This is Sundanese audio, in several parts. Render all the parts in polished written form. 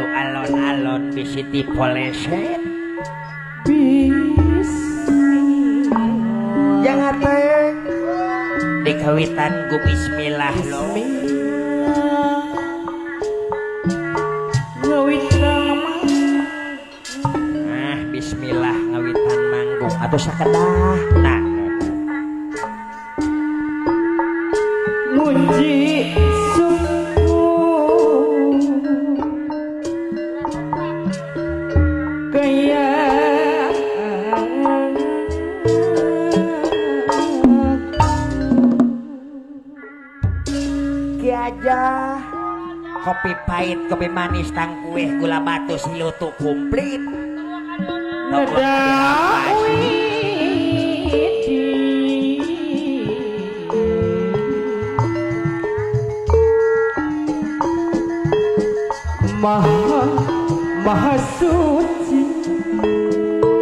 Kudu alon-alon bisi dipoleset. Bismillah. Jangan teh dikawitan ku bismillah lo. Bismillah. Ngawitan manggung. Ah, bismillah ngawitan manggung atau sakedah. Nah, muji suku kaya ki aja kopi pahit, kopi manis, tangkueh, gula batu, silutu komplit. Neda widi maha maha suci.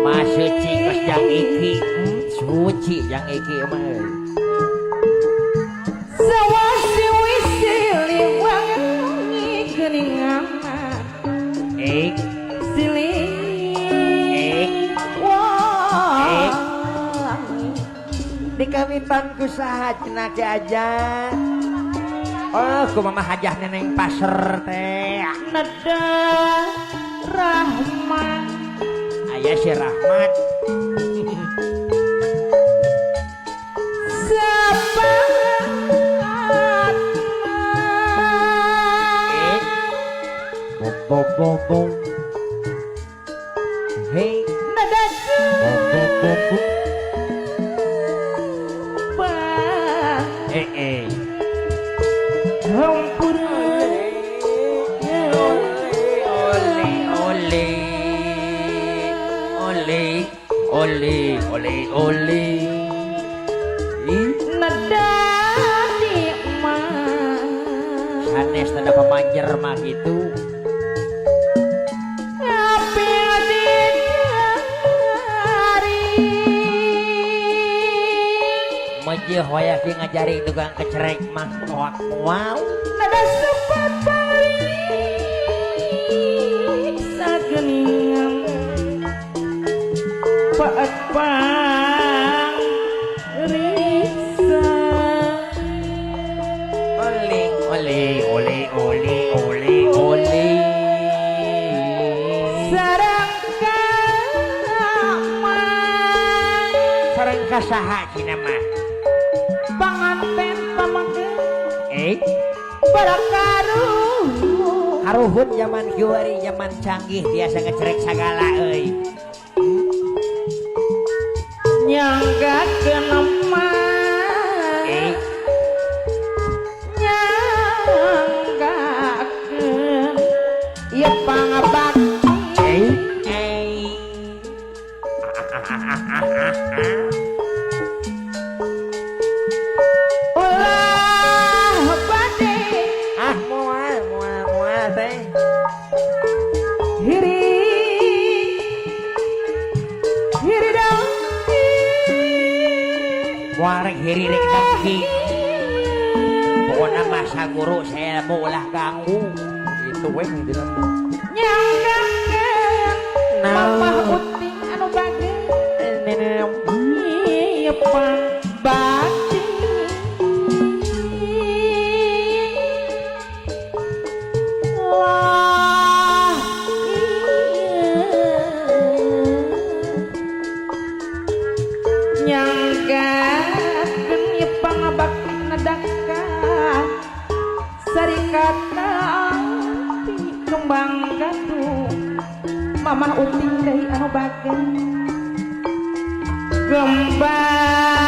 Maha suci kos jang iki, suci jang iki mah. Sawasi wisi liwangi geningan. Eh, silih eh, wangi. Dikawitan ku saha cenah ki aja. Oh, ku mama hajah neneng pasar teh. Neda rahmat. Aya si Rahmat. Sepat. Eh. Bom bom bom bom. Hei, Neda bom bom bom bom. jebang. Eh eh. Hampura. Ole ole ole ole ole ole. Ih, Neda nikmat. Sanes tanda pemajer mah gitu. Api dicari. Mejeh wayah ge ngajari tukang kecerek mah moak wow. Nada sempat balik sageningan paat pang riksa. Ole ole ole ole ole ole. Sarang kama. Sareng ka saha cina mah? Panganten pamangke. Eh, Barakaruh. Karuhun zaman kiwari zaman canggih biasa ngecerek sagala euy. Nyanggakeun mah. Eh, Nyanggakeun ieu pangabakti. Eh, eh. Ulah bade. Ah, moal moal moal teh. Hiri hiri dangki. Moal rek hiri rek dengki. Pokona mah saguru saelmu ulah ganggu. Itu we dina. Nyanggakeun Naon? mamah uting anu bageun ieu pangabakti. Lah ieu nyanggakeun ieu pangabakti nadaka sarikata ti kembang gadung mamah uting deui anu bageun kembang.